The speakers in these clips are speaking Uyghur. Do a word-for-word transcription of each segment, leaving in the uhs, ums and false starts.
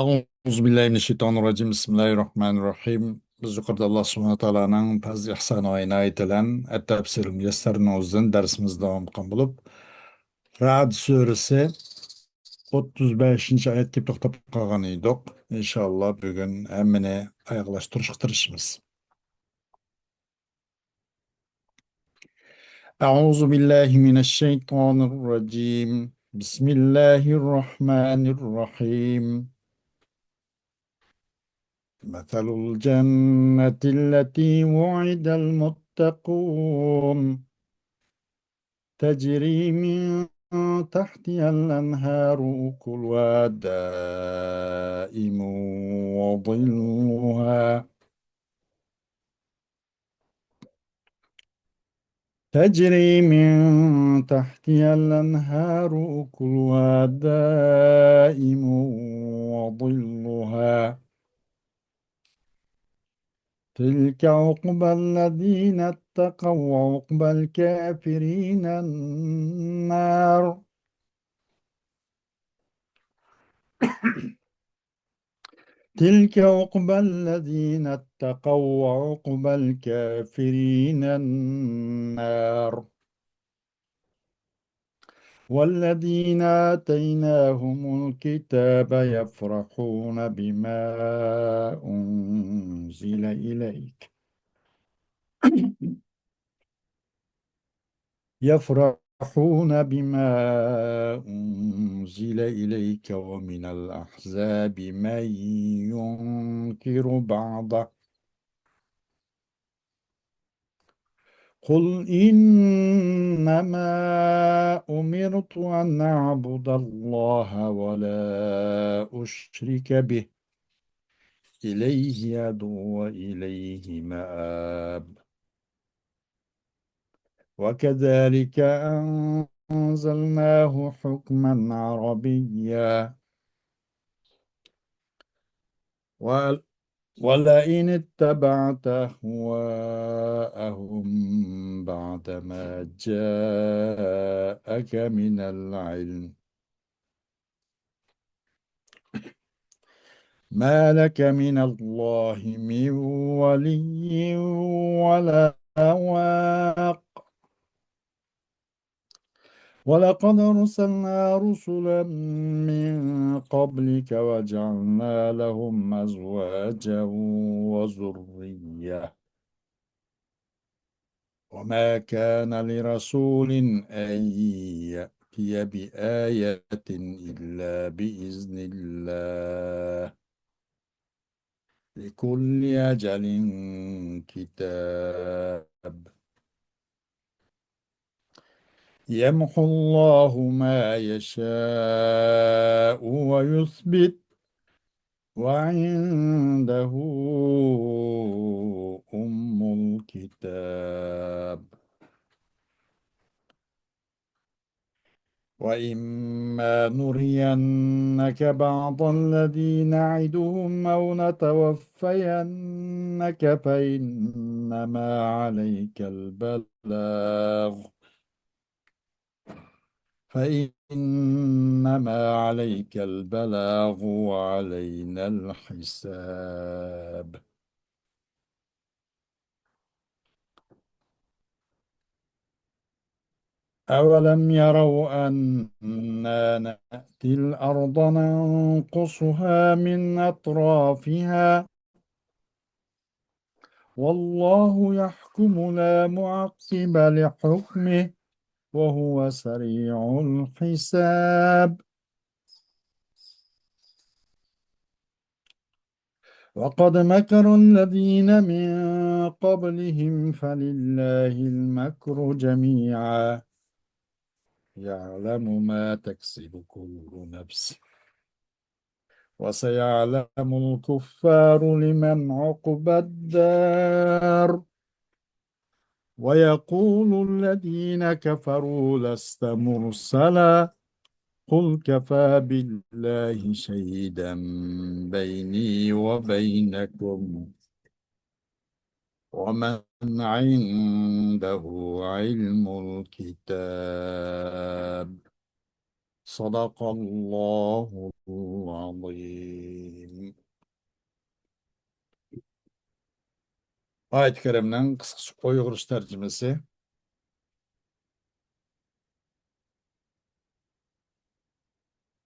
أعوذ بالله من الشيطان الرجيم. بسم الله الرحمن الرحيم. بىز يۇقىرىدا ئاللا سۇبھانەھۇ ۋە تائالانىڭ پەزلى ئىھسانى ۋە ئىنايىتى بىلەن ئەتتەپسىرۇل مۇيەسسەرنىڭ ئۆزىدىن دەرسىمىزنى داۋام قىلغان بولۇپ، رەئد سۈرىسى ئوتتۇز بەشىنچى ئايەتكە توختاپ قالغان ئىدۇق. ئىنشائاللا بۈگۈن ھەممىنى ئاياغلاشتۇرۇشقا تىرىشىمىز. أعوذ بالله من الشيطان الرجيم. بسم الله الرحمن الرحيم. مثل الجنة التي وعد المتقون تجري من تحتها الأنهار أكلها دائم وظلها تجري من تحتها الأنهار أكلها دائم وظلها تلك عقبى الذين اتقوا وعقبى الكافرين النار تلك عقبى الذين اتقوا وعقبى الكافرين النار والذين آتيناهم الكتاب يفرحون بما أنزل إليك يفرحون بما أنزل إليك ومن الأحزاب من ينكر بعضه قل إنما أمرت أن أعبد الله ولا أشرك به إليه أدعو وإليه مآب وكذلك أنزلناه حكما عربيا ول- ولئن اتبعت أهواءهم بعد ما جاءك من العلم ما لك من الله من ولي ولا واق ولقد أرسلنا رسلا من قبلك وجعلنا لهم أزواجا وذرية وما كان لرسول أن يأتي بآية إلا بإذن الله لكل أجل كتاب يمحو الله ما يشاء ويثبت وعنده أم الكتاب وإما نرينك بعض الذي نعدهم أو نتوفينك فإنما عليك البلاغ فإنما عليك البلاغ وعلينا الحساب أولم يروا أنا نأتي الأرض ننقصها من أطرافها والله يحكم لا معقب لحكمه وهو سريع الحساب وقد مكر الذين من قبلهم فلله المكر جميعا يعلم ما تكسب كل نفس وسيعلم الكفار لمن عقبى الدار ويقول الذين كفروا لست مرسلا قل كفى بالله شهيدا بيني وبينكم ومن عنده علم الكتاب صدق الله العظيم ئايەت كەرىمنىڭ قىسقىچە ئۇيغۇرچە تەرجىمىسى.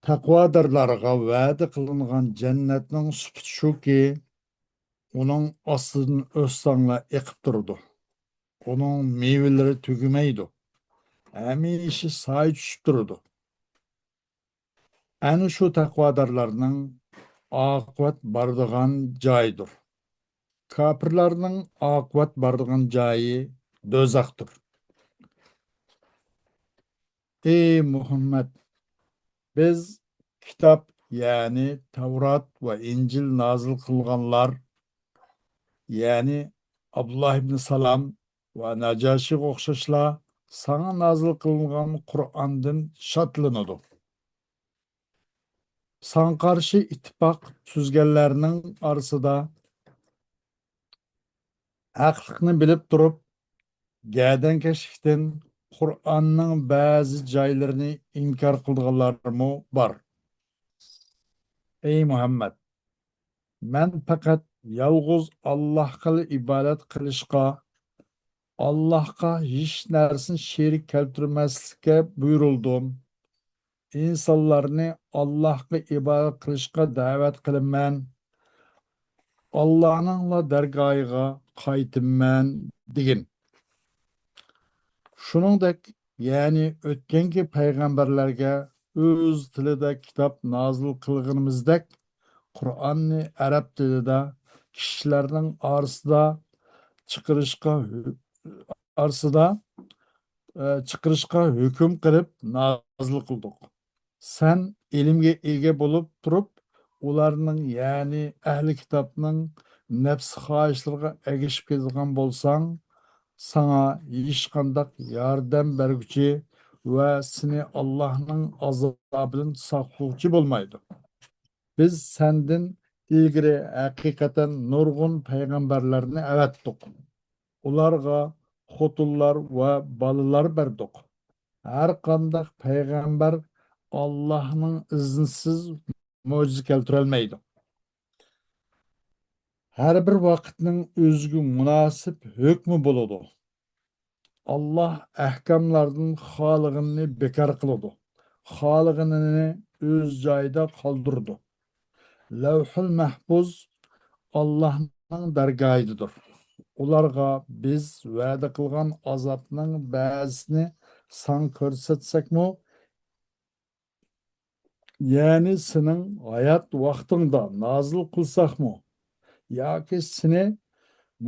تەقۋادارلارغا ۋەدە قىلىنغان جەننەتنىڭ سۈپىتى شۇكى، ئۇنىڭ ئاستىدىن ئۆتسەڭلار ئېقىپ تۇرىدۇ. ئۇنىڭ مېۋىلىرى تۈگىمەيدۇ. ھەمىشە سايە چۈشۈپ تۇرىدۇ. ئەنە شۇ تەقۋادارلارنىڭ ئاقىۋەت بارىدىغان جايىدۇر. كاپىرلارنىڭ ئاقىۋەت بارىدىغان جايى دوزاختۇر. ئى مۇھەممەد! بىز كىتاب، يەنى تەۋرات ۋە ئىنجىل نازىل قىلغانلار، يەنى ئابدۇللا ئىبنى سالام ۋە ناجاشىغا ئوخشاشلا ساڭا نازىل قىلىنغان قۇرئاندىن شادلىنىدۇ. ساڭا قارشى ئىتتىپاق تۈزگەنلەرنىڭ ئارىسىدا ھەقلىقنى بىلىپ تۇرۇپ، گەدەنكەشلىكتىن قۇرئاننىڭ بەزى جايلىرىنى ئىنكار قىلىدىغانلارمۇ بار. ئەي مۇھەممەد! مەن پەقەت يالغۇز ئاللاھقىلا ئىبادەت قىلىشقا، ئاللاھقا ھېچ نەرسىنى شېرىك كەلتۈرمەسلىككە بۇيرۇلدۇم. ئىنسانلارنى ئاللاھقا ئىبادەت قىلىشقا دەۋەت قىلىمەن. ئاللانىڭلا دەرگاھىغا قايتىمەن دېگىن. شۇنىڭدەك، يەنى ئۆتكەنكى پەيغەمبەرلەرگە ئۆز تىلىدا كىتاب نازىل قىلغىنىمىزدەك، قۇرئاننى ئەرەب تىلىدا كىشىلەرنىڭ ئارىسىدا چىقىرىشقا ھۆ-، ئارىسىدا، ئە، چىقىرىشقا ھۆكۈم قىلىپ نازىل قىلدۇق. سەن ئىلىمگە ئىگە بولۇپ تۇرۇپ، ئۇلارنىڭ، يەنى ئەھلى كىتابنىڭ نەپس خاھىشلىرىغا ئەگىشىپ كېتىدىغان بولساڭ، ساڭا ھېچقانداق ياردەم بەرگۈچى ۋە سېنى ئاللاھنىڭ ئازابىدىن ساقلىغۇچى بولمايدۇ. بىز سەندىن ئىلگىرى ھەقىقەتەن نۇرغۇن پەيغەمبەرلەرنى ئەۋەتتۇق. ئۇلارغا خوتۇنلار ۋە بالىلار بەردۇق. ھەر قانداق پەيغەمبەر ئاللاھنىڭ ئىزنىسىز مۆجىزە كەلتۈرەلمەيدۇ. ھەر بىر ۋاقىتنىڭ ئۆزىگە مۇناسىپ ھۆكمى بولىدۇ. ئاللاھ ئەھكاملاردىن خالىغىنىنى بىكار قىلىدۇ، خالىغىنىنى ئۆز جايىدا قالدۇرىدۇ. لەۋھۇل مەھپۇز ئاللاھنىڭ دەرگاھىدىدۇر. ئۇلارغا بىز ۋەدە قىلغان ئازابنىڭ بەزىسىنى ساڭا كۆرسەتسەكمۇ، يەنى سېنىڭ ھايات ۋاقتىڭدا نازىل قىلساقمۇ، ياكى سېنى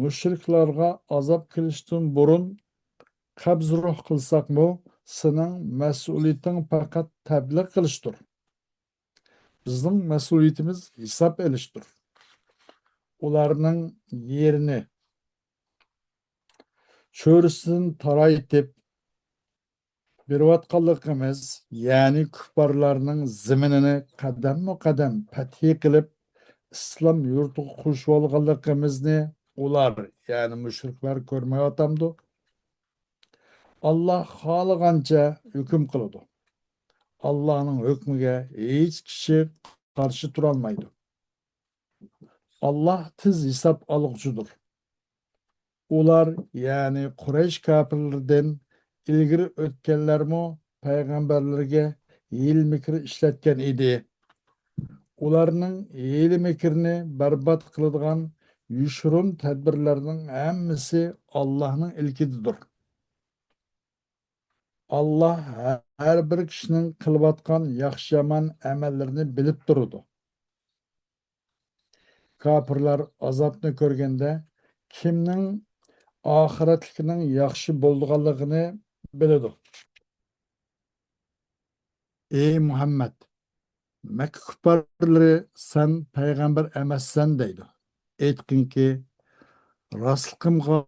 مۇشرىكلارغا ئازاب كېلىشتىن بۇرۇن قەبزى روھ قىلساقمۇ، سېنىڭ مەسئۇلىيىتىڭ پەقەت تەبلىغ قىلىشتۇر. بىزنىڭ مەسئۇلىيىتىمىز ھېساب ئېلىشتۇر. ئۇلارنىڭ يېرىنى چۆرىسىدىن تارايتىپ بېرىۋاتقانلىقىمىز، يەنى كۇپپارلارنىڭ زېمىنىنى قەدەممۇ قەدەم پەتھى قىلىپ، ئىسلام يۇرتىغا قوشۇۋالغانلىقىمىزنى ئۇلار، يەنى مۇشرىكلار كۆرمەيۋاتامدۇ؟ ئاللاھ خالىغانچە ھۆكۈم قىلىدۇ. ئاللاھنىڭ ھۆكمىگە ھېچ كىشى قارشى تۇرالمايدۇ. ئاللاھ تېز ھېساب ئالغۇچىدۇر. ئۇلار، يەنى قۇرەيش كاپىرلىرىدىن ئىلگىرى ئۆتكەنلەرمۇ پەيغەمبەرلىرىگە ھىيلە-مىكىر ئىشلەتكەن ئىدى. ئۇلارنىڭ ھىيلە-مىكرىنى بەربات قىلىدىغان يوشۇرۇن تەدبىرلەرنىڭ ھەممىسى ئاللاھنىڭ ئىلكىدىدۇر. ئاللاھ ھەر بىر كىشىنىڭ قىلىۋاتقان ياخشى-يامان ئەمەللىرىنى بىلىپ تۇرىدۇ. كاپىرلار ئازابنى كۆرگەندە، كىمنىڭ ئاخىرەتلىكىنىڭ ياخشى بولىدىغانلىقىنى بىلىدۇ. ئى مۇھەممەد! مەككە كۇپپارلىرى، «سەن پەيغەمبەر ئەمەسسەن» دەيدۇ. ئېيتقىنكى، راستلىقىمغا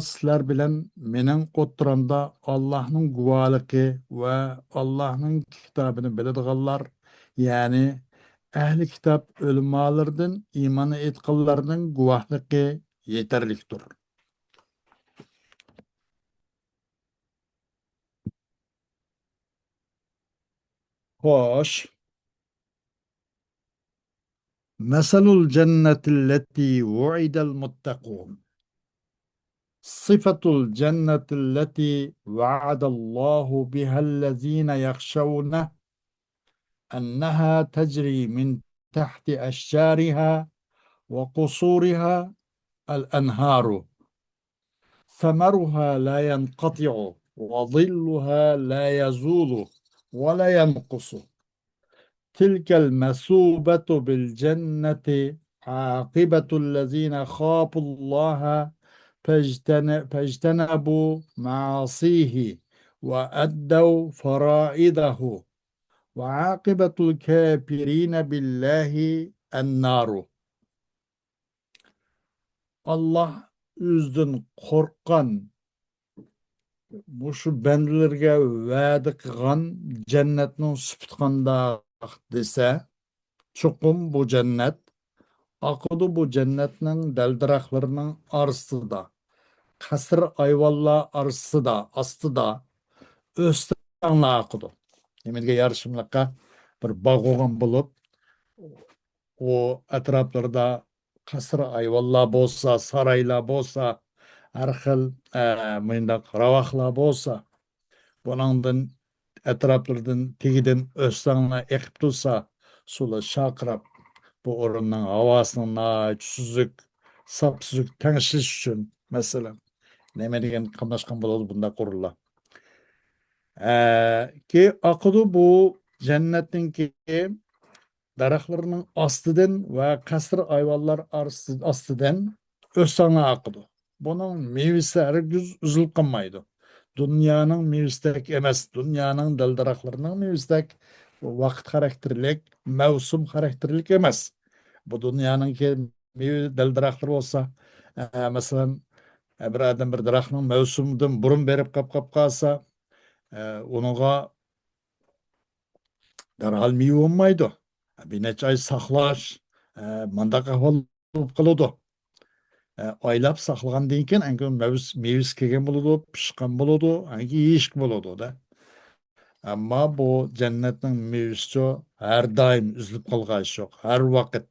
سىلەر بىلەن مېنىڭ ئوتتۇرامدا ئاللاھنىڭ گۇۋاھلىقى ۋە ئاللاھنىڭ كىتابىنى بىلىدىغانلار، يەنى ئەھلى كىتاب ئۆلىمالىرىدىن ئىمان ئېيتقانلارنىڭ گۇۋاھلىقى يېتەرلىكتۇر. خوش. مەسەلۇل جەننەتىللەتى ۋۇئىدەل مۇتتەقۇن. صفة الجنة التي وعد الله بها الذين يخشونه أنها تجري من تحت أشجارها وقصورها الأنهار، ثمرها لا ينقطع وظلها لا يزول ولا ينقص. تلك المثوبة بالجنة عاقبة الذين خافوا الله فاجتن-، فاجتنبوا معاصيه وأدوا فرائضه، وعاقبة الكافرين بالله النار. ئاللاھ ئۆزىدىن قورققان مۇشۇ بەندىلىرىگە ۋەدە قىلغان جەننەتنىڭ سۈپىتى قانداق دېسە، چوقۇم بۇ جەننەت ئاقىدۇ، بۇ جەننەتنىڭ دەل-دەرەخلىرىنىڭ ئارىسىدا، قەسىر ئايۋانلار ئارىسىدا، ئاستىدا ئۆستەڭلەر ئاقىدۇ. نېمە دېگەن يارىشىملىققا بىر باغ بولغان بولۇپ، ئۇ ئەتراپلىرىدا قەسىر ئايۋانلار بولسا، سارايلار بولسا، ھەر خىل، ئە، مۇنداق راۋاقلار بولسا، بۇنىڭدىن ئەتراپلىرىدىن تېگىدىن ئۆستەڭلەر ئېقىپ تۇرسا، سۇلار شارقىراپ، بۇ ئورۇننىڭ ھاۋاسىنىڭ ناھايىتى سۈزۈك، ساپسۈزۈك تەڭشىش ئۈچۈن، مەسىلەن، نېمە دېگەن قاملاشقان بولىدۇ بۇنداق ئورۇنلار. ئە، كى ئاقىدۇ بۇ جەننەتنىڭكى دەرەخلىرىنىڭ ئاستىدىن ۋە قەسىر ئايۋانلار ئارىسى-، ئاستىدىن ئۆستەڭلەر ئاقىدۇ. بۇنىڭ مېۋىسى ھەرگىز ئۈزۈلۈپ قالمايدۇ. دۇنيانىڭ مېۋىسىدەك ئەمەس، دۇنيانىڭ دەل-دەرەخلىرىنىڭ مېۋىسىدەك ۋاقىت خاراكتېرلىك، مەۋسۇم خاراكتېرلىك ئەمەس. بۇ دۇنيانىڭكى مېۋە دەل-دەرەخلىرى بولسا، ئە، مەسىلەن، ئە، بىر ئادەم بىر دەرەخنىڭ مەۋسۇمىدىن بۇرۇن بېرىپ قاپ-، قاپ قالسا، ئە، ئۇنىڭغا دەرھال مېۋە بولمايدۇ. بىر نەچچە ئاي ساقلاش، ئە، مانداق ئەھۋال بولۇپ قالىدۇ. ئە، ئايلاپ ساقلىغاندىن كېيىن، ئەنكى مەۋس-، مېۋىسى كەلگەن بولىدۇ، پىشقان بولىدۇ، ئەنكى يېيىشكە بولىدۇ-دە. ئەمما بۇ جەننەتنىڭ مېۋىسىچۇ ھەر دائىم ئۈزۈلۈپ قالغان ئىش يوق، ھەر ۋاقىت.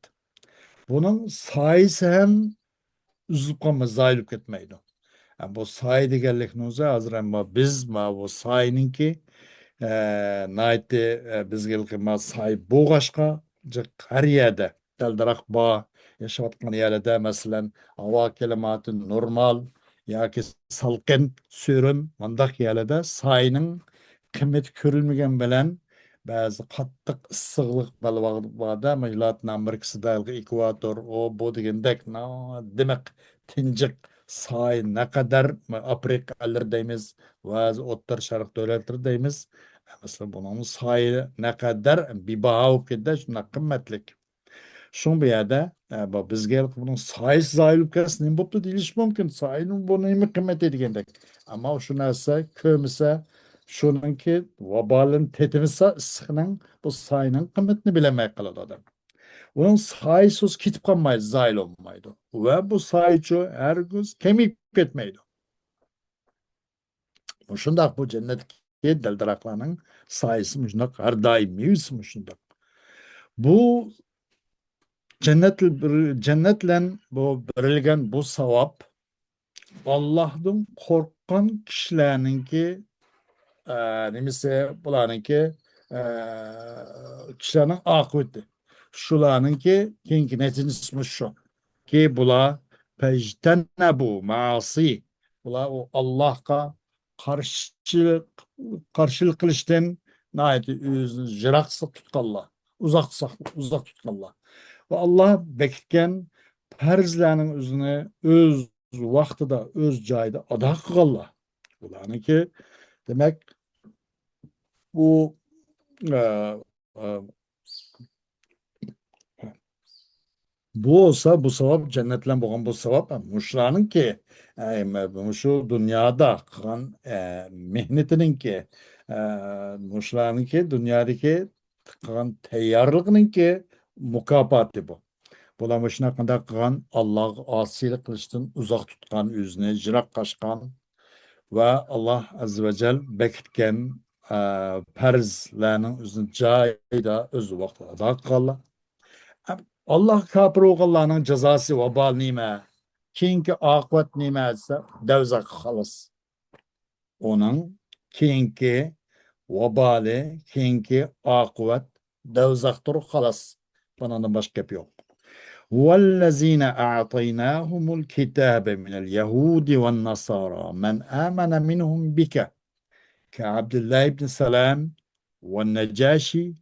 بۇنىڭ سايىسى ھەم ئۈزۈلۈپ قالماي، زايىلىپ كەتمەيدۇ. ئە، بۇ سايە دېگەنلىكنىڭ ئۆزى ھازىر ھەم بىز ماۋۇ سايىنىڭكى، ئە، ناھايىتى، ئە، بىزگە ھېلىقى ما سايە بولغاچقا، جىق ھەر يەردە، دەل-دەرەخ بار، ياشاۋاتقان يەرلەردە، مەسىلەن، ھاۋا كىلىماتى نورمال ياكى سالقىن، سۆرۈن، مۇنداق يەرلەردە سايىنىڭ قىممىتى كۆرۈلمىگەن بىلەن، بەزى قاتتىق ئىسسىقلىق بەلباغدا، لاتىن ئامېرىكىسىدا ئېكۋاتور، ئۇ، بۇ دېگەندەك، نا-، دىمىق، تىنجىق سايە نەقەدەر، ئافرىقا ئەللىرى دەيمىز، بەزى ئوتتۇرا شەرق دۆلەتلىرى دەيمىز. مەسىلەن، بۇنىڭ سايە نەقەدەر بىباھا بولۇپ كېتىدۇ، شۇنداق قىممەتلىك. شۇڭا بۇ يەردە، ئە، بۇ بىزگە بۇنىڭ سايىسى زايىل بولۇپ كەتسە نېمە بوپتۇ دېيىلىشى مۇمكىن. سايىنىڭ بۇ نېمە قىممىتى دېگەندەك. ئەمما شۇ نەرسە كۆرمىسە، شۇنىڭكى ۋابالىنى تېتىمىسا، ئىسسىقنىڭ، بۇ سايىنىڭ قىممىتىنى بىلەلمەي قالىدۇ ئادەم. ئۇنىڭ سايىسى كېتىپ قالمايدۇ، زايىل بولمايدۇ. ۋە بۇ سايىچۇ ھەرگىز كېمىيىپ كەتمەيدۇ. مۇشۇنداق بۇ جەننەتتىكى دەل-دەرەخلەرنىڭ سايىسى مۇشۇنداق، ھەر دائىم مېۋىسى مۇشۇنداق. بۇ جەننەت، جەننەت بىلەن بۇ بېرىلگەن بۇ ساۋاب ئاللاھتىن قورققان كىشىلەرنىڭكى، ئە، نېمىسى، بۇلارنىڭكى، ئە، كىشىلەرنىڭ ئاقىۋىتى. شۇلارنىڭكى كېيىنكى نەتىجىسى مۇشۇ. كى بۇلار پەجتەنەبۇ مەئاسى. بۇلار ئۇ ئاللاھقا قارشىلىق، قارشىلىق قىلىشتىن ناھايىتى ئۆزىنى يىراق تۇتقانلار، ئۇزاق، ئۇزاق تۇتقانلار. ۋە ئاللاھ بېكىتكەن پەرزلەرنىڭ ئۆزىنى ئۆز ۋاقتىدا، ئۆز جايىدا ئادا قىلغانلار. بۇلارنىڭكى، دېمەك، بۇ، ئە، ئە، بۇ بولسا، بۇ ساۋاب، جەننەت بىلەن بولغان بۇ ساۋاب، مۇشۇلارنىڭكى، ئەي، مە-، مۇشۇ دۇنيادا قىلغان، ئە، مېھنىتىنىڭكى، ئە، مۇشۇلارنىڭكى دۇنيادىكى قىلغان تەييارلىقىنىڭكى مۇكاپاتى بۇ. بۇلار مۇشۇنداق قىلغان، ئاللاھقا ئاسىيلىق قىلىشتىن ئۇزاق تۇتقان، ئۆزىنى يىراق قاچقان ۋە ئاللاھ ئەززە ۋە جەل بېكىتكەن، ئە، پەرزلەرنىڭ ئۆزىنى جايىدا، ئۆز ۋاقتىدا ئادا قىلغانلار. ئاللاھقا كاپىر بولغانلارنىڭ جازاسى، ۋابالى نېمە؟ كېيىنكى ئاقىۋەت نېمە دېسە، دوزاخ، خالاس. ئۇنىڭ كېيىنكى ۋابالى، كېيىنكى ئاقىۋەت دوزاختۇر، خالاس. بۇنىڭدىن باشقا گەپ يوق. والذين أعطيناهم الكتاب من اليهود والنصارى من آمن منهم بك كعبد الله بن سلام والنجاشي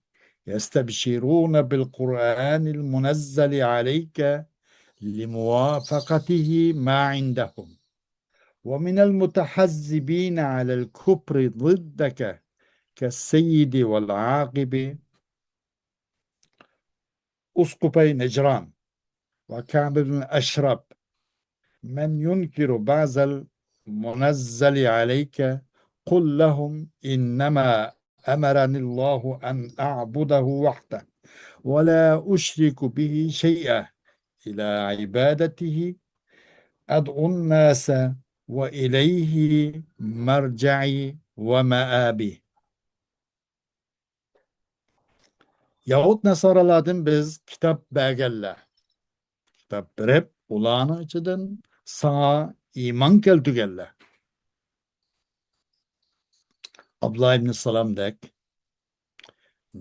يستبشرون بالقرآن المنزل عليك لموافقته ما عندهم ومن المتحزبين على الكفر ضدك كالسيد والعاقب أسقفي نجران وكعب بن الأشرف من ينكر بعض المنزل عليك قل لهم إنما أمرني الله أن أعبده وحده ولا أشرك به شيئا إلى عبادته أدعو الناس وإليه مرجعي ومآبي. يەھۇد ناسارالاردىن بىز كىتاب بەرگەنلەر. كىتاب بېرىپ، ئۇلارنىڭ ئىچىدىن ساڭا ئىمان كەلتۈرگەنلەر. ئابدۇللا ئىبن سالامدەك،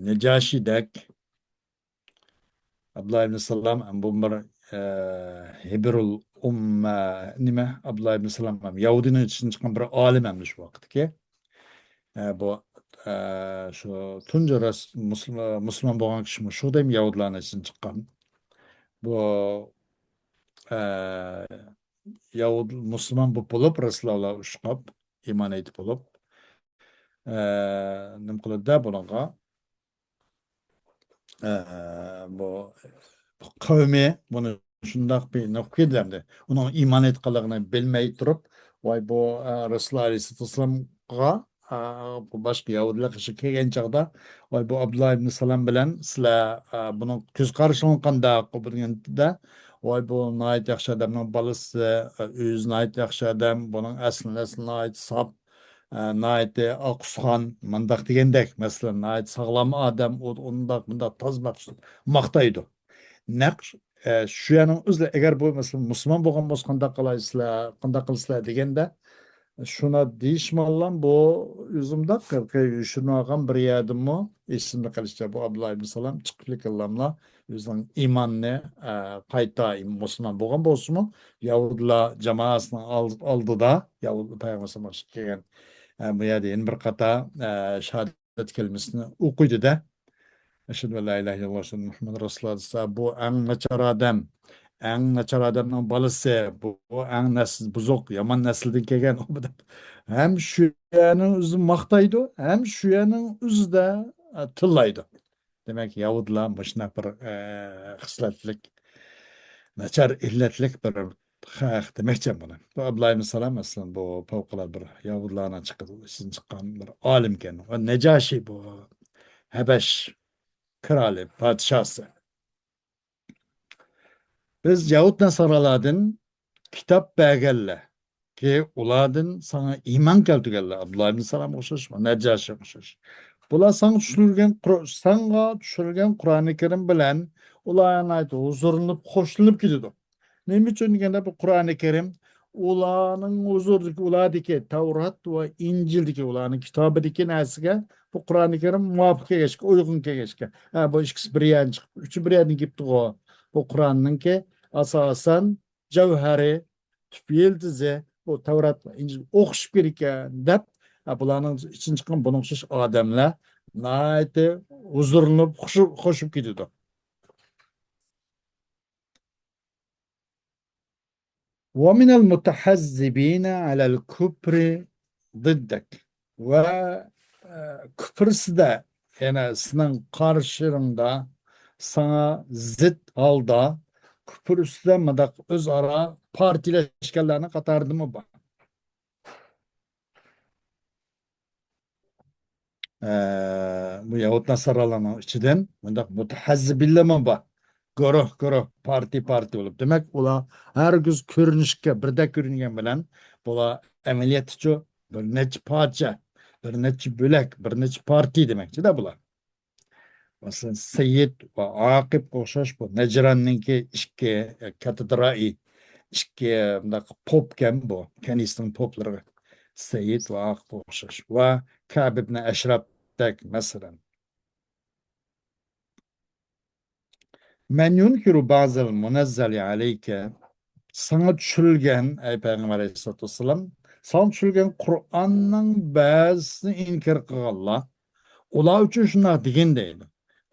نەجاشىدەك. ئابدۇللا ئىبن سالام، بۇ بىر، ئە، ھىبرۇل ئۇممە، نېمە؟ ئابدۇللا ئىبن سالام يەھۇدىينىڭ ئىچىدىن چىققان بىر ئالىم ئەمدى شۇ ۋاقىتتىكى. ئە، بۇ، ئە، شۇ تۇنجى راس-، مۇسۇلما-، مۇسۇلمان بولغان كىشىمۇ شۇ دەيمۇ يەھۇدىيلارنىڭ ئىچىدىن چىققان. بۇ، ئە، يەھۇد-، مۇسۇلمان بولۇپ، بولۇپ، رەسۇلۇللا بىلەن ئۇچرىشىپ، ئىمان ئېيتىپ بولۇپ، ئە، نېمە قىلىدۇ بۇنىڭغا؟ ئە، بۇ قەۋمى بۇنى شۇنداق بىر نېمە قىلىپ كېتىدۇ ئەمدى. ئۇنىڭ ئىمان ئېيتقانلىقىنى بىلمەي تۇرۇپ، ۋاي بۇ، ئە، رەسۇلۇللا ئەلەيھىسسالام، ئا، بۇ باشقا يەھۇدىيلار قېشىغا كەلگەن چاغدا، ۋاي بۇ ئابدۇللا ئىبن سالام بىلەن سىلەر، ئا، بۇنىڭ كۆز قارىشىڭلار قانداق؟ بۇ دېگەندە، ۋاي بۇ ناھايىتى ياخشى ئادەمنىڭ بالىسى، ئا، ئۆزى ناھايىتى ياخشى ئادەم، بۇنىڭ ئەسلى نەسلى ناھايىتى ساپ، ئا، ناھايىتى ئاققۇسخان، مۇنداق دېگەندەك، مەسىلەن، ناھايىتى ساغلام ئادەم، ئۇ، ئۇنداق، مۇنداق تازا ماختايدۇ. نەق، ئە، شۇ يەرنىڭ ئۆزى، ئەگەر بۇ، مەسىلەن، مۇسۇلمان بولغان بولسا، قانداق قىلايسىلەر، قانداق قىلىسىلەر دېگەندە، شۇنا دېيىشماللام، بۇ ئۆزۈمداق قىلقى يوشۇرۇنۇۋالغان بىر يەردىنمۇ ئېسىمدە قېلىشىچە، بۇ ئابدۇللا ئىبن سالام چىقىپ لېكىنلاملا ئۆزىنىڭ ئىمانىنى، ئە، قايتا مۇسۇلمان بولغان بولسىمۇ، يەھۇدىيلار جامائەسىنىڭ ئال-، ئالدىدا، يەھۇدىي پەيغەمبەر سالام كەلگەن، ئە، بۇ يەردە يەنە بىر قاتار، ئە، شاھادەت كەلىمىسىنى ئوقۇيدۇ-دە. ئەشھەدۇ ئەن لا ئىلاھە ئىللاللاھ، ئەشھەدۇ مۇھەممەد رەسۇلۇللاھ دېسە، بۇ ئەڭ ناچار ئادەم، ئەڭ ناچار ئادەمنىڭ بالىسى، بۇ، بۇ ئەڭ نەسلى بۇزۇق، يامان نەسىلدىن كەلگەن ئۇ دەپ. ھەم شۇ يەرنىڭ ئۆزىنى ماختايدۇ، ھەم شۇ يەرنىڭ ئۆزىدە، ئە، تىللايدۇ. دېمەك، يەھۇدىيلار مۇشۇنداق بىر، ئە، خىسلەتلىك، ناچار ئىللەتلىك بىر خەق دېمەكچى بۇنى. بۇ ئابدۇللا ئىبن سالام، مەسىلەن، بۇ پەۋقۇلئاددە بىر يەھۇدىيلارنىڭ چىقىدۇ، ئىچىدىن چىققان بىر ئالىمكەن. ۋە نەجاشى بۇ ھەبەش قىرالى، پادىشاسى. بىز يەھۇد ناسارالاردىن كىتاب بەرگەنلەركى، ئۇلاردىن ساڭا ئىمان كەلتۈرگەنلەر، ئابدۇللا ئىبن سالامغا ئوخشاش، نەجاشىغا ئوخشاش. بۇلار ساڭا چۈشۈرگەن قۇر-، ساڭا چۈشۈرگەن قۇرئانى كەرىم بىلەن ئۇلار ناھايىتى ھۇزۇرلىنىپ، خۇشلىنىپ كېتىدۇ. نېمە ئۈچۈن دېگەندە، بۇ قۇرئانى كەرىم ئۇلارنىڭ ھۇزۇرىدىكى، ئۇلاردىكى تەۋرات ۋە ئىنجىلدىكى، ئۇلارنىڭ كىتابىدىكى نەرسىگە بۇ قۇرئانى كەرىم مۇۋاپىق كەلگەچكە، ئۇيغۇن كەلگەچكە، ھە، بۇ ئىككىسى بىر يەردىن چىقىپ، ئۈچى بىر يەردىن كېلىپتىغۇ. بۇ قۇرئاننىڭكى ئاساسەن جەۋھەرى، تۈپ يىلتىزى، بۇ تەۋرات ۋە ئىنجىل ئوخشىشىپ كېتىدىكەن دەپ، ھە، بۇلارنىڭ ئىچىدىن چىققان بۇنىڭغا ئوخشاش ئادەملەر ناھايىتى ھۇزۇرلىنىپ، خۇشۇ-، خۇشۇپ كېتىدۇ. ومن المتحزبين على الكفر ضدك. ۋە، ئە، كۇفر ئۈستىدە، يەنى سېنىڭ قارشىڭدا، ساڭا زىت ھالدا كۇفر ئۈستىدە مۇنداق ئۆزئارا پارتىيىلەشكەنلەرنىڭ قاتارىدىمۇ بار. ئە، بۇ يەھۇد ناسارالارنىڭ ئىچىدىن مۇنداق مۇتەھەززىبىنلارمۇ بار. گۇرۇھ، گۇرۇھ، پارتىيە، پارتىيە بولۇپ. دېمەك، ئۇلار ھەرگىز كۆرۈنۈشكە بىردەك كۆرۈنگەن بىلەن، بۇلار ئەمەلىيەتتىچۇ بىر نەچچە پارچە، بىر نەچچە بۆلەك، بىر نەچچە پارتىيە دېمەكچىدە بۇلار. مەسىلەن، سەييىد ۋە ئاقىبقا ئوخشاش بۇ نەجراننىڭكى ئىككى، ئە، كاتېدرائى، ئىككى مۇنداق پوپكەن بۇ. كەنىسىنىڭ پوپلىرىغا سەيىد ۋە ئاخىرىغا ئوخشاش. ۋە كەب ئىبنى ئەشرەپتەك، مەسىلەن. مەن يۇنكىرۇ بەزىل مۇنەززەلى ئەلەيكە. ساڭا چۈشۈرۈلگەن، ئەي پەيغەمبەر ئەلەيھىسسالاتۇ ۋەسسالام، ساڭا چۈشۈرۈلگەن قۇرئاننىڭ بەزىسىنى ئىنكار قىلغانلار، ئۇلار ئۈچۈن شۇنداق دېگىن دەيدۇ.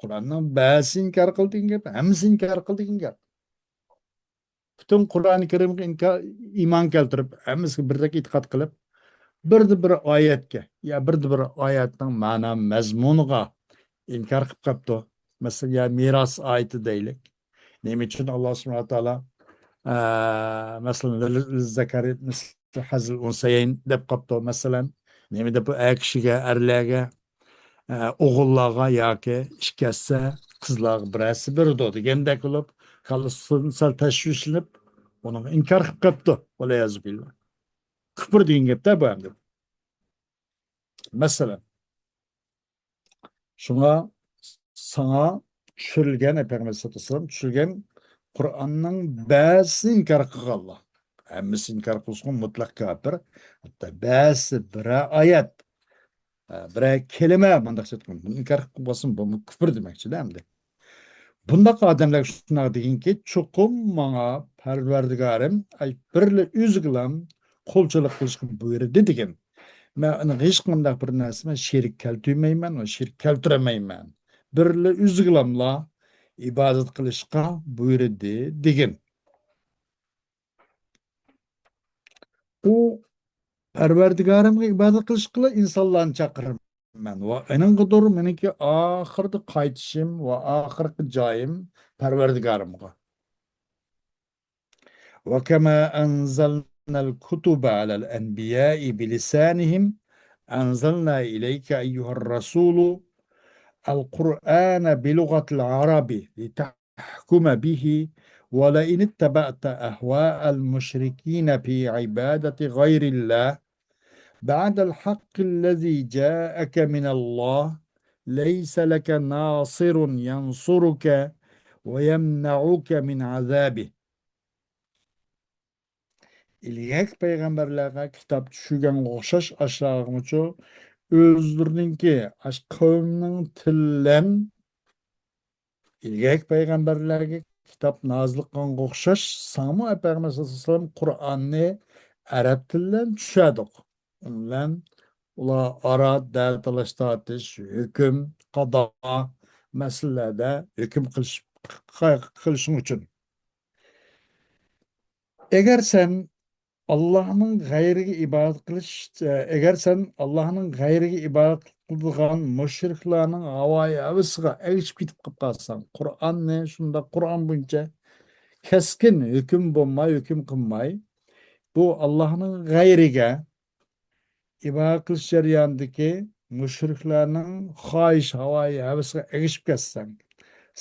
قۇرئاننىڭ بەزىسى ئىنكار قىلدى دېگەن گەپ، ھەممىسى ئىنكار قىلدى دېگەن گەپ. پۈتۈن قۇرئانى كەرىمگە ئىنكار، ئىمان كەلتۈرۈپ، ھەممىسىگە بىردەك ئېتىقاد قىلىپ، بىردە بىر ئايەتكە يا بىردە بىر ئايەتنىڭ مەنا مەزمۇنىغا ئىنكار قىلىپ قاپتۇ. مەسىلەن، يا مىراس ئايىتى دەيلى. نېمە ئۈچۈن ئاللا سۇبھانەھۇ ۋە تائالا، ئە، مەسىلەن، لىززەكەرى مىسلۇ ھەززىل ئۇنسەيەين دەپ قاپتۇ، مەسىلەن. نېمە دەپ ئۇ ئەر كىشىگە، ئەرلەرگە، ئە، ئوغۇللارغا ياكى ئىككى ھەسسە، قىزلارغا بىر ھەسسە بېرىدۇ دېگەندەك بولۇپ، كاللىسى سەل تەشۋىشلىنىپ، ئۇنىڭغا ئىنكار قىلىپ قاپتۇ. ۋەلىيەزۇ بىللا. كۇپۇر دېگەن گەپتە بۇ ئەمدى. مەسىلەن، شۇڭا ساڭا چۈشۈرۈلگەن، ئەي پەيغەمبەر ئەلەيھىسسالاتۇ ۋەسسالام، چۈشۈرۈلگەن قۇرئاننىڭ بەزىسىنى ئىنكار قىلغانلار. ھەممىسىنى ئىنكار قىلسىغۇ مۇتلەق كاپىر. ھەتتا بەزىسى بىرەر ئايەت، ئە، بىرەر كەلىمە مۇنداق ئېيتقان. بۇنى ئىنكار قىلىپ بولسۇن، بۇمۇ كۇپۇر دېمەكچىدە ئەمدى. بۇنداق ئادەملەرگە شۇنداق دېگىنكى، چوقۇم ماڭا پەرۋەردىگارىم، ئەي، بىرلا ئۆزىگىلا قۇلچىلىق قىلىشقا بۇيرۇدى دېگىن. مەن ئۇنىڭغا ھېچقانداق بىر نەرسە، مەن شېرىك كەلتۈرمەيمەن ۋە شېرىك كەلتۈرەلمەيمەن. بىرلا ئۆزىگىلاملا ئىبادەت قىلىشقا بۇيرۇدى دېگىن. ئۇ پەرۋەردىگارىمغا ئىبادەت قىلىشقىلا ئىنسانلارنى چاقىرىمەن ۋە ئېنىڭغىدۇر مېنىڭكى ئاخىرىدا قايتىشىم ۋە ئاخىرقى جايىم پەرۋەردىگارىمغا. وكما أنزلنا الكتب على الأنبياء بلسانهم أنزلنا إليك أيها الرسول القرآن بلغة العرب لتحكم به ولئن اتبعت أهواء المشركين في عبادة غير الله بعد الحق الذي جاءك من الله ليس لك ناصر ينصرك ويمنعك من عذابه. ئىلگەركى پەيغەمبەرلەرگە كىتاب چۈشۈرگەنگە ئوخشاش ئاشۇلارغىمۇچۇ ئۆزلىرىنىڭكى، ئاشۇ قەۋمنىڭ تىلى بىلەن ئىلگەركى پەيغەمبەرلەرگە كىتاب نازىل قىلغانغا ئوخشاش، ساڭىمۇ، ئەي پەيغەمبەر سەللەللاھۇ ئەلەيھى ۋەسەللەم، قۇرئاننى ئەرەب تىلى بىلەن چۈشۈردۇق. ئۇنىڭ بىلەن ئۇلار ئارا دەل تالاش تارتىش، ھۆكۈم، قازا مەسىلىلەردە ھۆكۈم قىلىش، قىلىشىڭ ئۈچۈن. ئەگەر سەن ئاللاھنىڭ غەيرىگە ئىبادەت قىلىش، ئەگەر سەن ئاللاھنىڭ غەيرىگە ئىبادەت قىلىدىغان مۇشرىكلارنىڭ ھاۋايى ھەۋىسىگە ئەگىشىپ كېتىپ قالىپ قالساڭ، قۇرئاننى شۇنداق، قۇرئان بويىچە كەسكىن ھۆكۈم بولماي، ھۆكۈم قىلماي، بۇ ئاللاھنىڭ غەيرىگە ئىبادەت قىلىش جەريانىدىكى مۇشرىكلارنىڭ خاھىش، ھاۋايى ھەۋىسىگە ئەگىشىپ كەتسەڭ،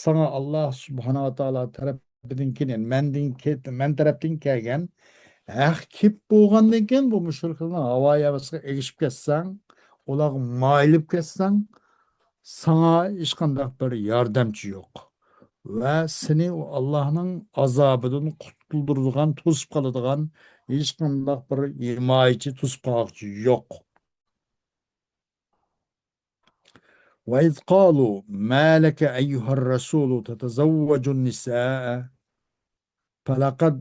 ساڭا ئاللاھ سۇبھانەھۇ ۋە تائالا تەرەپىدىن كېلىن، مەندىن كېت-، مەن تەرەپتىن كەلگەن ھەق كېلىپ بولغاندىن كېيىن، بۇ مۇشرىكلارنىڭ ھاۋايى ھەۋىسىگە ئېگىشىپ كەتسەڭ، ئۇلارغا مايىلىپ كەتسەڭ، ساڭا ھېچقانداق بىر ياردەمچى يوق. ۋە سېنى ئۇ ئاللاھنىڭ ئازابىدىن قۇتۇلدۇرىدىغان، توسۇپ قالىدىغان ھېچقانداق بىر ھىمايىچى، توسۇپ قالغۇچى يوق. وإذ قالوا ما لك أيها الرسول تتزوج النساء فلقد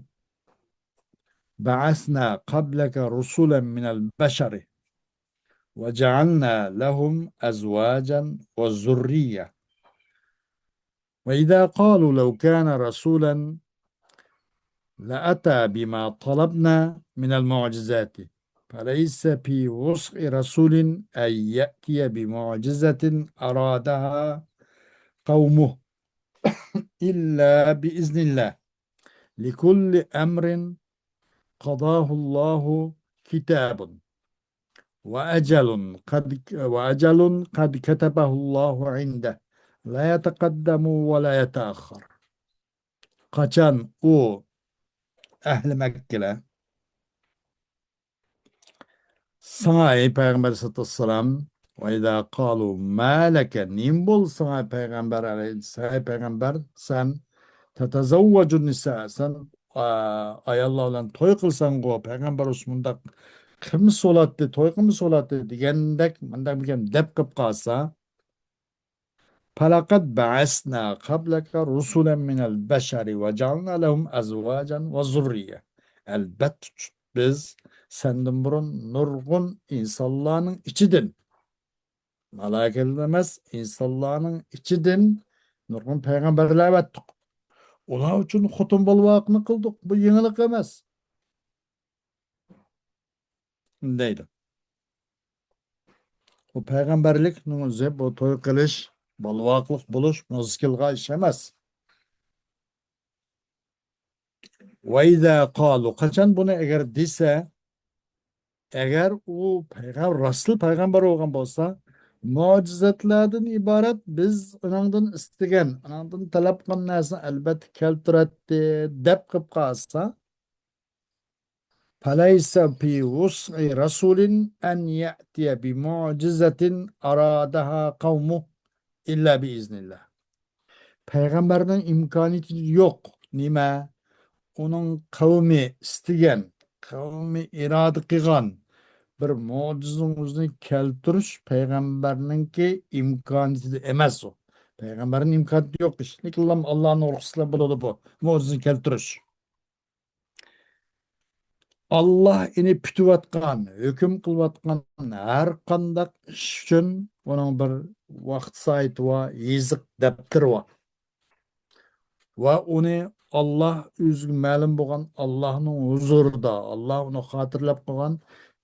بعثنا قبلك رسلا من البشر وجعلنا لهم أزواجا وذرية. وإذا قالوا لو كان رسولا لأتى بما طلبنا من المعجزات فليس في وسع رسول أن يأتي بمعجزة أرادها قومه إلا بإذن الله. لكل أمر قضاه الله كتاب وأجل قد، وأجل قد كتبه الله عنده لا يتقدم ولا يتأخر. قاچان ئۇ ئەھلى مەككىلەر ساڭا، ئەي پەيغەمبەر سەللەللاھۇ ئەلەيھى ۋەسەللەم، وإذا قالوا ما لك، نېمە بولدى ساڭا، پەيغەمبەر ئەلەي-، سەن، پەيغەمبەر، سەن تتزوج النساء، سەن ئا-، ئاياللار بىلەن توي قىلساڭغۇ، پەيغەمبەر ئۇسمۇنداق قىلمىسا بولاتتى، توي قىلمىسا بولاتتى دېگەندەك، مۇنداق بىر گەپ دەپ قىلىپ قالسا، فَلَقَدْ بَعَثْنَا قَبْلَكَ رُسُلًا مِنَ الْبَشَرِ وَجَعَلْنَا لَهُمْ أَزْوَاجًا وَذُرِّيَّةً. ئەلبەتتە، بىز سەندىن بۇرۇن نۇرغۇن ئىنسانلارنىڭ ئىچىدىن، مالائىكىدىن ئەمەس، ئىنسانلارنىڭ ئىچىدىن نۇرغۇن پەيغەمبەرلەر ئەۋەتتۇق. ئۇلار ئۈچۈن خوتۇن بالىۋاقنى قىلدۇق. بۇ يېڭىلىق ئەمەس. دەيدۇ. بۇ پەيغەمبەرلىكنىڭ ئۆزى، بۇ توي قىلىش، بالىۋاقلىق بولۇش مۇشكىلغا ئىش ئەمەس. وَإِذَا قَالُوا، قاچان بۇنى ئەگەر دېسە، ئەگەر ئۇ پەيغەمبەر، راستلا پەيغەمبەر بولغان بولسا، مۆجىزەتلەردىن ئىبارەت، بىز ئۇنىڭدىن ئىستىگەن، ئۇنىڭدىن تەلەپ قىلغان نەرسىنى ئەلبەتتە كەلتۈرەتتى، دەپ قىلىپ قالسا، فَلَيْسَ فِي وُسْعِ رَسُولٍ أَنْ يَأْتِيَ بِمُعْجِزَةٍ أَرَادَهَا قَوْمُهُ إِلَّا بِإِذْنِ اللَّهِ. پەيغەمبەرنىڭ ئىمكانىيىتى يوق. نېمە؟ ئۇنىڭ قەۋمى ئىستىگەن، قەۋمى ئىرادە قىلغان بىر مۆجىزىنىڭ ئۆزىنى كەلتۈرۈش پەيغەمبەرنىڭكى ئىمكانىيىتىدە ئەمەس ئۇ. پەيغەمبەرنىڭ ئىمكانىيىتى يوق ئىش. لېكىن ئاللانىڭ رۇخسىتى بىلەن بولىدۇ بۇ مۆجىزىنى كەلتۈرۈش. ئاللا ئېنى پۈتۈۋاتقان، ھۆكۈم قىلىۋاتقان ھەر قانداق ئىش ئۈچۈن ئۇنىڭ بىر ۋاقىت سائىتى بار، يېزىق دەپتىرى بار. ۋە ئۇنى ئاللا ئۆزىگە مەلۇم بولغان ئاللانىڭ ھۇزۇرىدا، ئاللا ئۇنى خاتىرىلەپ قويغان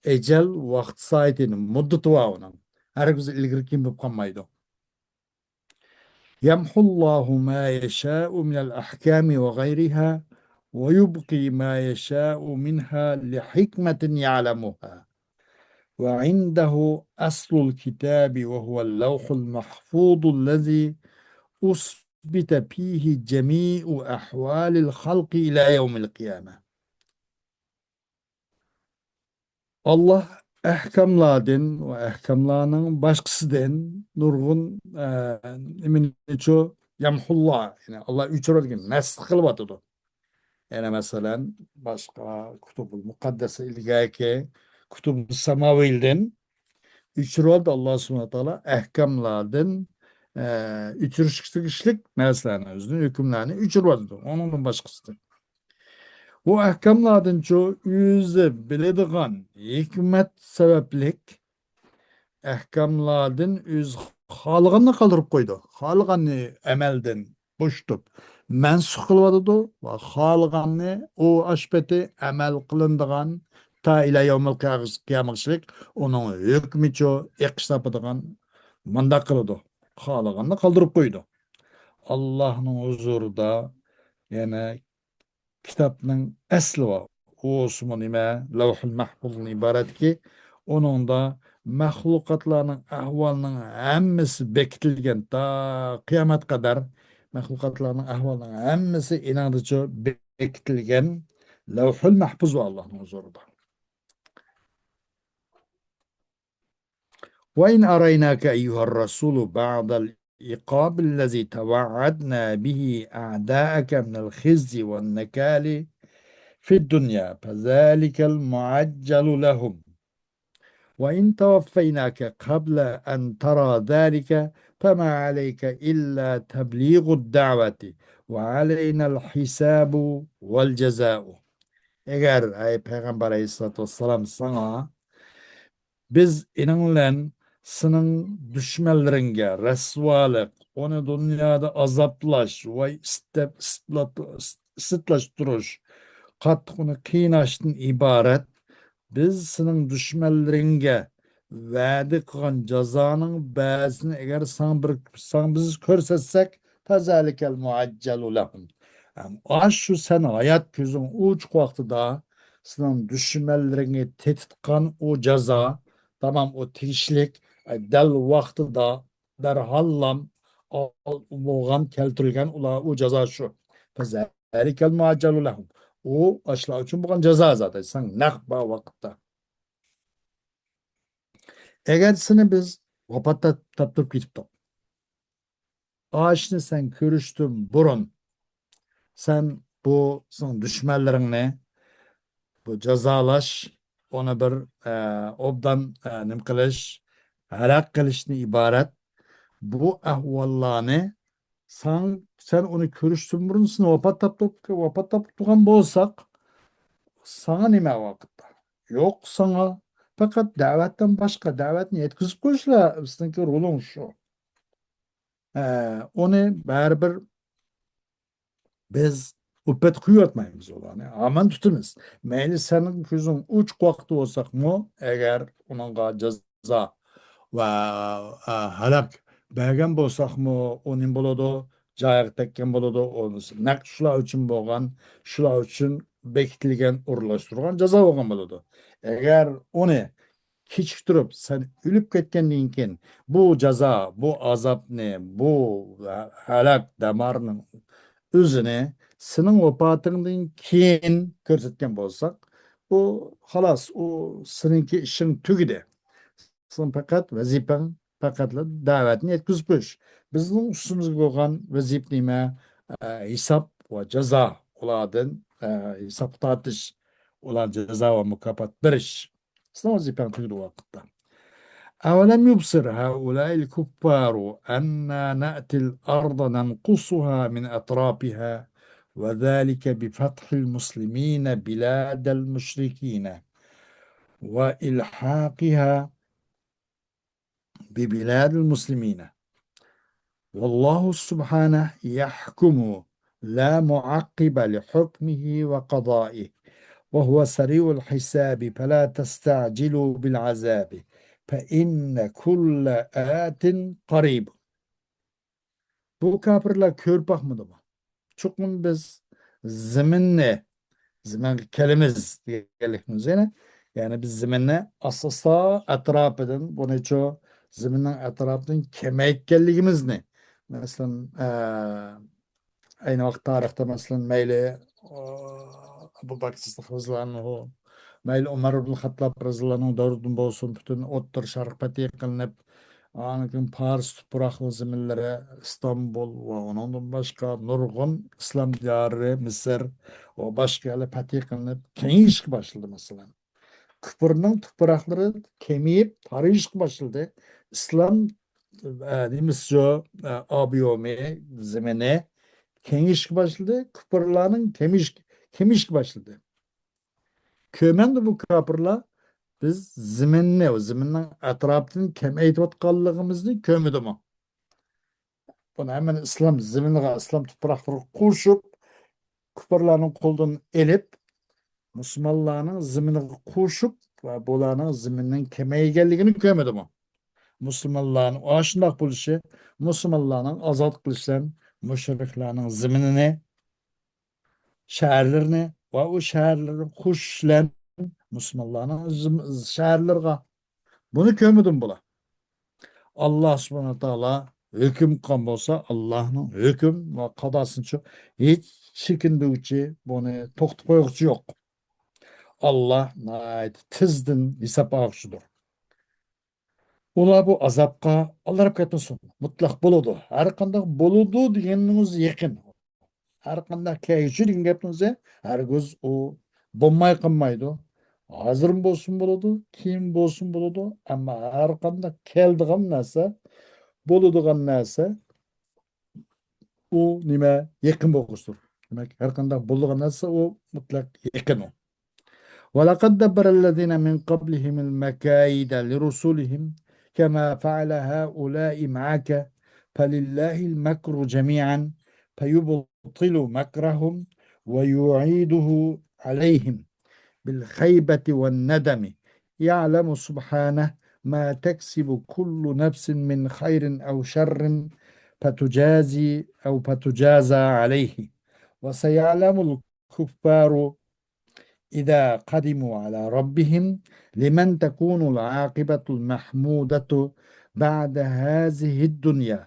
ئەجەل ۋاقىت سائىتى، مۇددىتى بار ئۇنىڭ. ھەرگىز ئىلگىرى كېيىن بولۇپ قالمايدۇ. يَمْحُو اللَّهُ مَا يَشَاءُ مِنَ الْأَحْكَامِ وَغَيْرِهَا وَيُبْقِي مَا يَشَاءُ مِنْهَا لِحِكْمَةٍ يَعْلَمُهَا. وَعِنْدَهُ أَصْلُ الْكِتَابِ وَهُوَ اللَّوْحُ الْمَحْفُوظُ الَّذِي أُثْبِتَ فِيهِ جَمِيعُ أَحْوَالِ الْخَلْقِ إِلَى يَوْمِ الْقِيَامَةِ. ئاللا ئەھكاملاردىن ۋە ئەھكاملارنىڭ باشقىسىدىن نۇرغۇن، ئە، نېمىنىچۇ؟ يەمھۇللا، يەنى ئاللا ئۆچۈرىدىغان، مەسخ قىلىۋاتىدۇ. يەنى مەسىلەن، باشقا كۇتۇبۇل مۇقەددەس ئىلگەركى كۇتۇبۇس ساماۋىيلىدىن ئۆچۈرۈۋالدى ئاللا سۇبھانەھۇ ۋە تائالا ئەھكاملاردىن، ئە، ئۆچۈرۈشكە تېگىشلىك نەرسىلەرنى، ئۆزىنىڭ ھۆكۈملەرنى ئۆچۈرۈۋاتىدۇ. ئۇنىڭدىن باشقىسىدىن. بۇ ئەھكاملاردىنچۇ ئۆزى بىلىدىغان ھېكمەت سەۋەبلىك ئەھكاملاردىن ئۆزى خالىغاننى قالدۇرۇپ قويىدۇ. خالىغاننى ئەمەلدىن بوشىتىپ مەنسۇخ قىلىۋاتىدۇ ۋە خالىغاننى ئۇ ئاشپېتى ئەمەل قىلىنىدىغان تا ئىلە يەۋمىل قىيامىغىچىلىك ئۇنىڭ ھۆكمىچۇ ئېقىش تاپىدىغان مۇنداق قىلىدۇ. خالىغاننى قالدۇرۇپ قويىدۇ. ئاللاھنىڭ ھۇزۇرىدا يەنە كىتابنىڭ ئەسلى بار. ئۇسىمۇ نېمە؟ لەۋھۇل مەھپۇزدىن ئىبارەتكى، ئۇنىڭدا مەخلۇقاتلارنىڭ ئەھۋالىنىڭ ھەممىسى بېكىتىلگەن، تا قىيامەت قەدەر مەخلۇقاتلارنىڭ ئەھۋالىنىڭ ھەممىسى ئېنىڭدىچۇ بېكىتىلگەن لەۋھۇل مەھپۇز بار ئاللاھنىڭ ھۇزۇرىدا. وإن أريناك أيها الرسول بعض العقاب الذي توعدنا به أعداءك من الخزي والنكال في الدنيا فذلك المعجل لهم وإن توفيناك قبل أن ترى ذلك فما عليك إلا تبليغ الدعوة وعلينا الحساب والجزاء. ئەگەر، ئەي پەيغەمبەر ئەلەيھىسسالاتۇ ۋەسسالام، ساڭا بىز ئېنىڭ بىلەن سېنىڭ دۈشمەنلىرىڭگە رەسۋالىق، ئۇنى دۇنيادا ئازابلاش ۋە ئىسسىتلاشتۇرۇش، قاتتىق ئۇنى قىيناشتىن ئىبارەت، بىز سېنىڭ دۈشمەنلىرىڭگە ۋەدە قىلغان جازانىڭ بەزىسىنى ئەگەر ساڭا بىر، ساڭا بىز كۆرسەتسەك، فەزالىكەل مۇئەججەلۇ لەھۇم. ئاشۇ سەن ھايات كۆزۈڭ ئوچۇق ۋاقتىدا سېنىڭ دۈشمەنلىرىڭگە تېتىتقان ئۇ جازا، تامام ئۇ تېگىشلىك، دەل ۋاقتىدا، دەرھاللام بولغان، كەلتۈرۈلگەن ئۇلار، ئۇ جازا شۇ. فەزالىكەل مۇئەججەلۇ لەھۇم. ئۇ ئاشۇلار ئۈچۈن بولغان جازا زادى، سەن نەق بار ۋاقىتتا. ئەگەر سېنى بىز ۋاپات تاپ-، تاپتۇرۇپ كېتىپتۇق. ئاشۇنى سەن كۆرۈشتىن بۇرۇن، سەن بۇ سېنىڭ دۈشمەنلىرىڭنى، بۇ جازالاش، ئۇنى بىر، ئە، ئوبدان، ئە، نېمە قىلىش، ھالاك قىلىشتىن ئىبارەت. بۇ ئەھۋاللارنى ساڭ، سەن ئۇنى كۆرۈشتىن بۇرۇن سېنى ۋاپات تاپتۇق، ۋاپات تاپتۇرغان بولساق، ساڭا نېمە ۋاقىتتا؟ يوق ساڭا. پەقەت دەۋەتتىن باشقا، دەۋەتنى يەتكۈزۈپ قويۇشلا سېنىڭكى رولۇڭ شۇ. ئە، ئۇنى بەرىبىر بىز ئۇپپەت قويۇۋاتمايمىز ئۇلارنى. ھامان تۇتىمىز. مەيلى سەننىڭ كۆزۈڭ ئوچۇق ۋاقىتتا بولساقمۇ، ئەگەر ئۇنىڭغا جازا ۋە، ئە، ھالاك بەرگەن بولساقمۇ، ئۇ نېمە بولىدۇ؟ جايىغا تەگكەن بولىدۇ. ئۇ نەق شۇلار ئۈچۈن بولغان، شۇلار ئۈچۈن بېكىتىلگەن، ئورۇنلاشتۇرۇلغان جازا بولغان بولىدۇ. ئەگەر ئۇنى كېچىكتۈرۈپ، سەن ئۆلۈپ كەتكەندىن كېيىن، بۇ جازا، بۇ ئازابنى، بۇ ھالاك دەمارنىڭ ئۆزىنى سېنىڭ ۋاپاتىڭدىن كېيىن كۆرسەتكەن بولساق، بۇ خالاس، ئۇ سېنىڭكى ئىشىڭ تۈگىدى. سېنىڭ پەقەت ۋەزىپەڭ پەقەتلا دەۋەتنى يەتكۈزۈپ قويۇش. بىزنىڭ ئۈستىمىزگە بولغان ۋەزىپە نېمە؟ ئە، ھېساب ۋە جازا، ئۇلاردىن، ئە، ھېساب تارتىش، ئۇلارغا جازا ۋە مۇكاپات بېرىش. سېنىڭ ۋەزىپەڭ تۈگىدى ۋاقىتتا. أولم يبصر هؤلاء الكفار أنا نأتي الأرض ننقصها من أطرافها وذلك بفتح المسلمين بلاد المشركين وإلحاقها ببلاد المسلمين. والله سبحانه يحكم لا معقب لحكمه وقضائه، وهو سريع الحساب، فلا تستعجلوا بالعذاب، فإن كل آت قريب. بۇ كاپىرلار كۆرۈپ باقمىدىمۇ؟ چوقۇم بىز زېمىننى، زېمىنغا كېلىمىز دېگەنلىكىمىز يەنە، يەنى بىز زېمىننى ئاستا-ئاستا ئەتراپىدىن، بۇنىچۇ زېمىننىڭ ئەتراپىدىن كېمەيتكەنلىكىمىزنى، مەسىلەن، ئە، ئەينى ۋاقىت تارىختا، مەسىلەن، مەيلى، ئە، ئەبۇ بەكىر سىددىق رەزىياللاھۇ ئەنھۇ، مەيلى ئۆمەر ئىبن خەتتاب رەزىياللاھۇ ئەنھۇ دەۋرىدىن بولسۇن، پۈتۈن ئوتتۇرا شەرق پەتھى قىلىنىپ، ئاندىن كېيىن پارس تۇپراقلىق زېمىنلىرى، ئىستانبۇل ۋە ئۇنىڭدىن باشقا نۇرغۇن ئىسلام دىيارى، مىسىر ۋە باشقا يەرلەر پەتھى قىلىنىپ، كېڭىيىشكە باشلىدى، مەسىلەن. كۇپۇرنىڭ تۇپراقلىرى كېمىيىپ، تارىيىشقا باشلىدى. ئىسلام، ئە، نېمىسى شۇ، ئە، ئابيومى، زېمىنى كېڭىيىشكە باشلىدى. كۇپۇرلارنىڭ كېمىيىش-، كېمىيىشكە باشلىدى. كۆرمەمدۇ بۇ كاپىرلار بىز زېمىننى، زېمىننىڭ ئەتراپىدىن كېمەيتىۋاتقانلىقىمىزنى كۆرمىدىمۇ؟ بۇنى ھەممىنى ئىسلام زېمىنىغا، ئىسلام تۇپراقلىرىغا قوشۇپ، كۇپۇرلارنىڭ قولىدىن ئېلىپ، مۇسۇلمانلارنىڭ زېمىنىغا قوشۇپ ۋە بۇلارنىڭ زېمىنىنىڭ كېمەيگەنلىكىنى كۆرمىدىمۇ؟ مۇسۇلمانلارنىڭ ئاشۇنداق بولۇشى، مۇسۇلمانلارنىڭ ئازاد قىلىشى بىلەن مۇشرىكلارنىڭ زېمىنىنى، شەھەرلىرىنى ۋە ئۇ شەھەرلەرنى قوشۇش بىلەن مۇسۇلمانلارنىڭ زېم-، شەھەرلىرىغا. بۇنى كۆرمىدىم بۇلار. ئاللا سۇبھانەھۇ ۋە تائالا ھۆكۈم قىلغان بولسا، ئاللانىڭ ھۆكۈم ۋە قازاسىنىچۇ ھېچ چېكىندۈرگۈچى، بۇنى توختىتىپ قويغۇچى يوق. ئاللا ناھايىتى تېزدىن ھېساب ئالغۇچىدۇر. ئۇلار بۇ ئازابقا ئالدىراپ كەتمىسۇن. مۇتلەق بولىدۇ. ھەر قانداق بولىدۇ دېگەننىڭ ئۆزى يېقىن. ھەر قانداق كەلگۈچى دېگەن گەپنىڭ ئۆزى ھەرگىز ئۇ بولماي قالمايدۇ. ھازىرمۇ بولسۇن بولىدۇ، كېيىن بولسۇن بولىدۇ. ئەمما ھەر قانداق كېلىدىغان نەرسە، بولىدىغان نەرسە، ئۇ نېمە؟ يېقىن بولغۇچىدۇر. دېمەك، ھەر قانداق بولىدىغان نەرسە ئۇ مۇتلەق يېقىن ئۇ. ولقد دبر الذين من قبلهم المكائد لرسلهم كما فعل هؤلاء معك فلله المكر جميعا فيبطل مكرهم ويعيده عليهم بالخيبة والندم. يعلم سبحانه ما تكسب كل نفس من خير أو شر فتجازي أو فتجازى عليه. وسيعلم الكفار إذا قدموا على ربهم لمن تكون العاقبة المحمودة بعد هذه الدنيا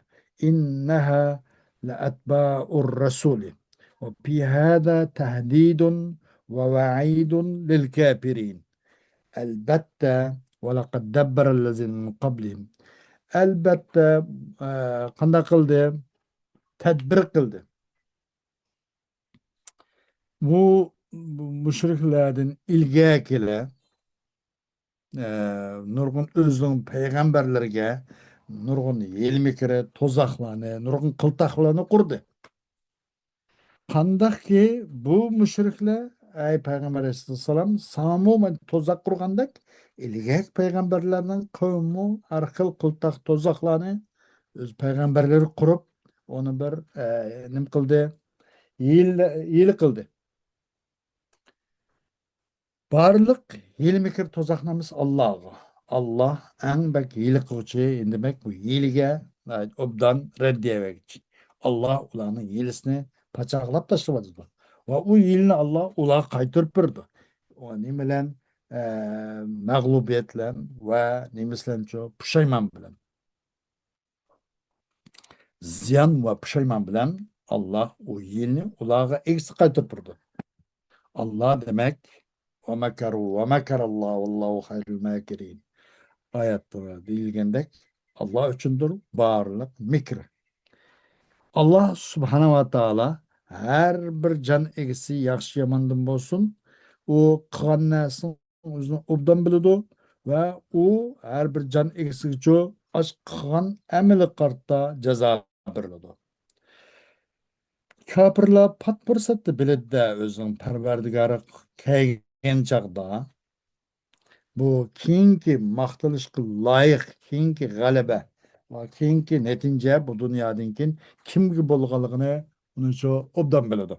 إنها لأتباع الرسول. وفي هذا تهديد ووعيد للكافرين. البتة ولقد دبر الذين من قبلهم. ئەلبەتتە، ئە، قانداق قىلدى؟ تەدبىر قىلدى. بۇ، بۇ مۇشرىكلەردىن ئىلگەركىلەر، ئە، نۇرغۇن ئۆزىنىڭ پەيغەمبەرلىرىگە نۇرغۇن ھىيلە-مىكرى، تۇزاقلارنى، نۇرغۇن قىلتاقلارنى قۇردى. قانداقكى بۇ مۇشرىكلار، ئەي پەيغەمبەر ئەلەيھىسسالام، ساڭىمۇ مەن تۇزاق قۇرغاندەك، ئىلگەركى پەيغەمبەرلەرنىڭ قەۋمىمۇ ھەر خىل قىلتاق تۇزاقلارنى ئۆز پەيغەمبەرلىرى قۇرۇپ، ئۇنى بىر، ئە، نېمە قىلدى؟ ھىيلە، ھىيلە قىلدى. بارلىق ھىيلە-مىكىر تۇزاقنامىسى ئاللاغا. ئاللا ئەڭ بەك ھىيلە قىلغۇچى، ئەمدى دېمەك، بۇ ھىيلىگە ناھايىتى ئوبدان رەددىيە بەرگۈچى. ئاللا ئۇلارنىڭ ھىيلىسىنى پاچاقلاپ تاشلىۋاتىدۇ. ۋە ئۇ ھىيلىنى ئاللا ئۇلارغا قايتۇرۇپ بېرىدۇ. ئۇ نېمە بىلەن؟ ئە، مەغلۇبىيەت بىلەن ۋە نېمىسى بىلەنچۇ؟ پۇشايمان بىلەن. زىيان ۋە پۇشايمان بىلەن ئاللا ئۇ يىلنى ئۇلارغا ئەكسىچە قايتۇرۇپ بېرىدۇ. ئاللا دېمەك، «ومكروا ومكر الله والله خير الماكرين» ئايەتتە دېيىلگەندەك، ئاللا ئۈچۈندۇر بارلىق مىكىر. ئاللا سۇبھانە ۋە تائالا ھەر بىر جان ئىگىسى ياخشى ياماندىن بولسۇن، ئۇ قىلغان نەرسىنىڭ ئۆزىنى ئوبدان بىلىدۇ ۋە ئۇ ھەر بىر جان ئىگىسىگىچۇ ئاش قىلغان ئەمىلىگە قارىتا جازا بېرىلىدۇ. كاپىرلار پات پۇرسەتتە بىلىدىدە ئۆزىنىڭ پەرۋەردىگارىغا كەلگەن چاغدا، بۇ كېيىنكى ماختىلىشقا لايىق، كېيىنكى غەلىبە ۋە كېيىنكى نەتىجە بۇ دۇنيادىن كېيىن كىمگە بولغانلىقىنى ئۇنىڭچۇ ئوبدان بىلىدۇ.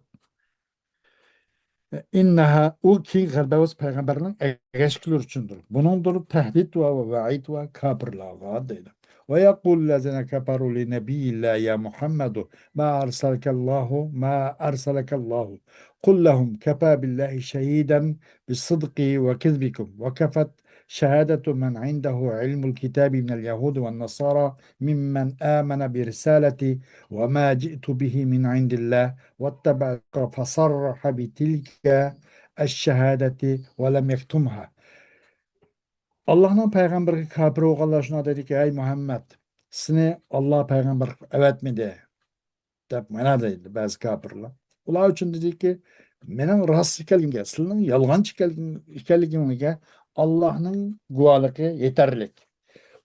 ئىننەھا، ئۇ كېيىنكى غەلىبە بولسا پەيغەمبەرنىڭ ئەگەشكۈلىرى ئۈچۈندۇر. بۇنىڭدۇر تەھدىت ۋە ۋەئىد ۋە كاپىرلارغا دەيدۇ. ويقول الذين كفروا لنبي الله يا محمد ما أرسلك الله، ما أرسلك الله. قل لهم كفى بالله شهيدا بصدقي وكذبكم وكفت شهادة من عنده علم الكتاب من اليهود والنصارى ممن آمن برسالتي وما جئت به من عند الله واتبع فصرح بتلك الشهادة ولم يكتمها. ئاللاھنىڭ پەيغەمبىرىگە كاپىر بولغانلار شۇنداق دېدىكى، ئەي مۇھەممەد، سېنى ئاللا پەيغەمبەر قىلىپ ئەۋەتمىدى، دەپ مانا دەيدۇ بەزى كاپىرلار. ئۇلار ئۈچۈن دېدىكى، مېنىڭ راست ئىكەنلىكىمگە، سىلىنىڭ يالغانچى ئىكەنلىكىڭ-، ئىكەنلىكىڭىزگە ئاللاھنىڭ گۇۋاھلىقى يېتەرلىك.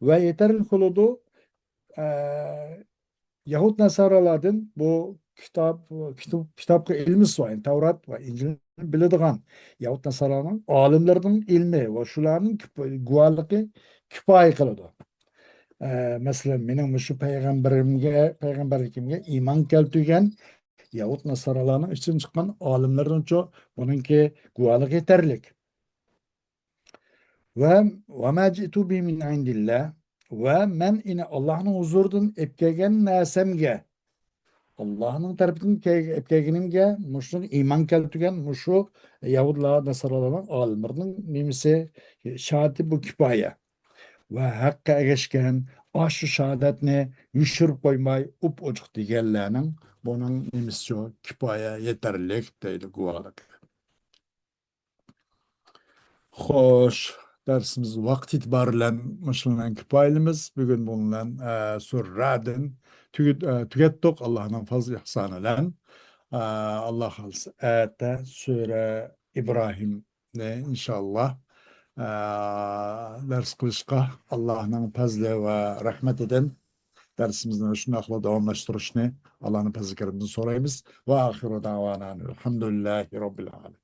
ۋە يېتەرلىك بولىدۇ، ئە، يەھۇد ناسارالاردىن بۇ كىتاب، كىتاب، كىتابقا ئىلمىسى بار، يەنى تەۋرات ۋە ئىنجىلنى بىلىدىغان يەھۇد ناسارانىڭ ئالىملىرىنىڭ ئىلمى ۋە شۇلارنىڭ كىپ-، گۇۋاھلىقى كۇپايە قىلىدۇ. ئە، مەسىلەن، مېنىڭ مۇشۇ پەيغەمبىرىمگە، پەيغەمبەرلىكىمگە ئىمان كەلتۈرگەن يەھۇد ناسارالارنىڭ ئىچىدىن چىققان ئالىملىرىنىڭچۇ بۇنىڭكى گۇۋاھلىقى يېتەرلىك. ۋە، «وما جئت به من عند الله»، ۋە مەن يەنە ئاللاھنىڭ ھۇزۇرىدىن ئېلىپ كەلگەن نەرسەمگە، ئاللاھنىڭ تەرىپىدىن كەل-، ئېلىپ كەلگىنىمگە مۇشۇنىڭ ئىمان كەلتۈرگەن مۇشۇ يەھۇدلار، ناسارالارنىڭ ئالىملىرىنىڭ نېمىسى، شاھادىتى بۇ كۇپايە. ۋە ھەققە ئەگەشكەن ئاشۇ شاھادەتنى يوشۇرۇپ قويماي ئۇپ-ئوچۇق دېگەنلەرنىڭ بۇنىڭ نېمىسىچۇ، كۇپايە، يېتەرلىك دەيدۇ گۇۋاھلىقى. خوش، دەرسىمىز ۋاقىت ئېتىبارى بىلەن مۇشۇنىڭ كۇپايىلىمىز. بۈگۈن بۇنىڭ بىلەن، ئە، سۈرە رەئدىن تۈگىت-، ئە، تۈگەتتۇق، ئاللاھنىڭ پەزلى ئېھسانى بىلەن. ئە، ئاللا خالىسا، ئەتە سۈرە ئىبراھىمنى ئىنشاللا، ئە، دەرس قىلىشقا ئاللاھنىڭ پەزلى ۋە رەھمىتىدىن دەرسىمىزنى شۇنداقلا داۋاملاشتۇرۇشنى ئاللاھنىڭ پەزلى كەرىمىدىن سورايمىز. ۋە ئاخىرۇ دەۋانا ئەلھەمدۇلىللاھى رەببىل ئالەمىن.